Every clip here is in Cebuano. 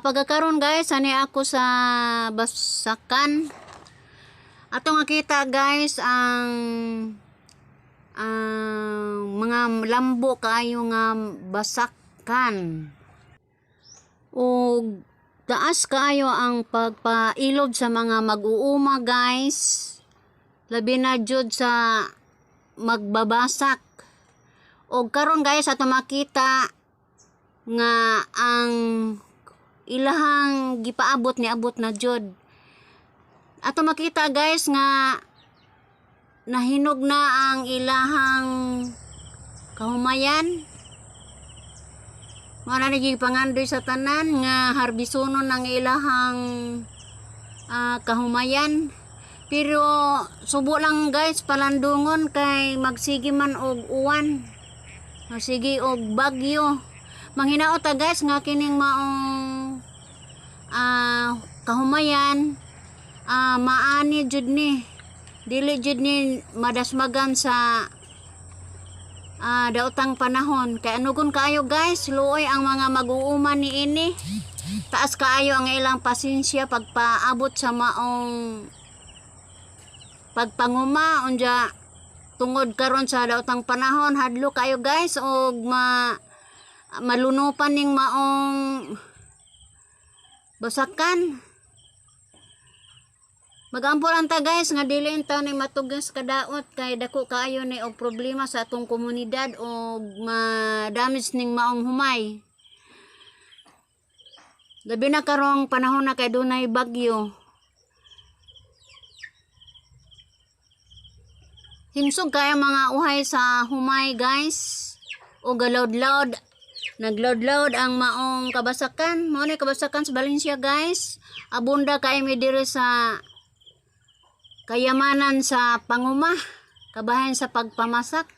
Pagkakaron guys, ani ako sa basakan. Ato nga kita guys ang ang mga lambo kaayo nga basakan. Og taas kaayo ang pagpailob sa mga mag-uuma, guys. Labi na jud sa magbabasak. Og karon guys, ato makita nga ang ilahang gipaabot niabot na jud. Ato makita guys nga nahinog na ang ilahang kahumayan. Mao na ni gipangandoy sa tanan nga harbisunon ang ilahang kahumayan. Pero subo lang guys, palandungon kay magsige man og uwan. Magsige og bagyo. Manghinaot ta guys nga kining maong kahumayan maani jud ni. Dili jud ni madasmagan sa daotang panahon. Kay anugon kaayo guys, luoy ang mga mag-uuma niini. Taas kaayo ang ilang pasensya pagpaabot sa maong pagpanguma. Unja tungod karon sa daotang panahon, hadlo kaayo guys og malunupan ning maong basakan. Magampo lang ta guys nga dili ta ni matugas kadaot kay dako kaayo ni og problema sa atong komunidad og ma-damage ning maong humay. Labi na karong panahon na kay dunay bagyo. Himsog kaya mga uhay sa humay guys. O galawd-lawd. Nagload-load ang maong kabasakan. Mao ni kabasakan sa Valencia guys. Abunda kay mi diri sa kayamanan sa panguma, kabahin sa pagpamasak.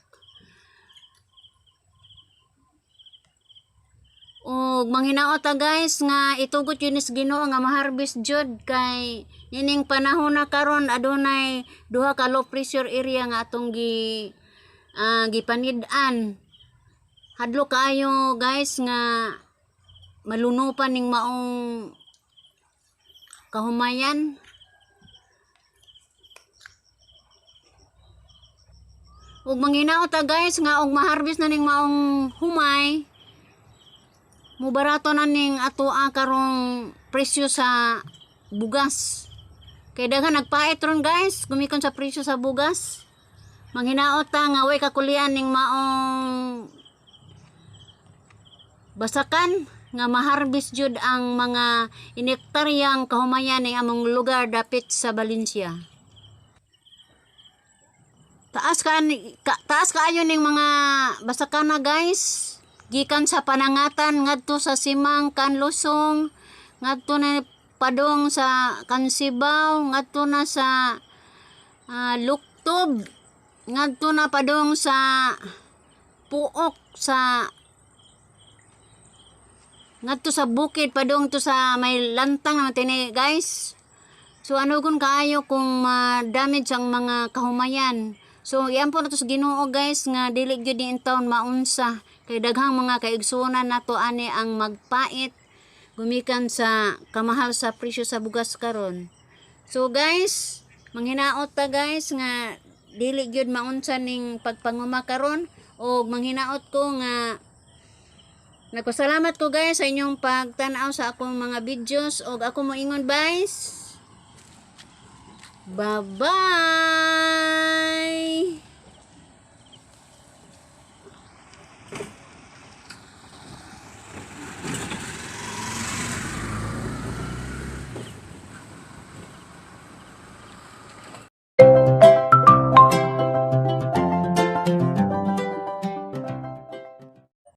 Og manghinaot ta guys nga itugot yun is Ginoo nga maharbis jud kay nining panahon na karon adunay duha ka low pressure area nga atong gipanid-an. Hadlo kaayo guys nga malunupan ning maong kahumayan. Ug manghinaot ta guys nga og maharbis na ning maong humay, mubarato na ning atoa karong presyo sa bugas. Kay daghan nagpait ron guys, gumikan sa presyo sa bugas. Manghinaot ta nga way kakulian ning maong basakan nga maharbis jud ang mga inektaryang kahumayan ning among lugar dapit sa Valencia. Taas kaayo ning mga basakan na guys. Gikan sa Panangatan ngadto sa Simang Kanlusong, ngadto na padong sa Kansibaw, ngadto na sa Luktob, ngadto na padong sa Puok, sa ngadto sa bukid padong to sa may lantang naman tini guys. So anugon kaayo kung ma-damage ang mga kahumayan. So iyan po na to sa Ginoo guys nga dili gyud ni taon maunsa kay daghang mga kaigsuonan nato ani ang magpait gumikan sa kamahal sa presyo sa bugas karon. So guys, manghinaot ta guys nga dili gyud maunsa ning pagpanguma karon og manghinaot ko nga nagpasalamat ko guys sa inyong pagtan-aw sa akong mga videos og ako moingon guys. Bye-bye!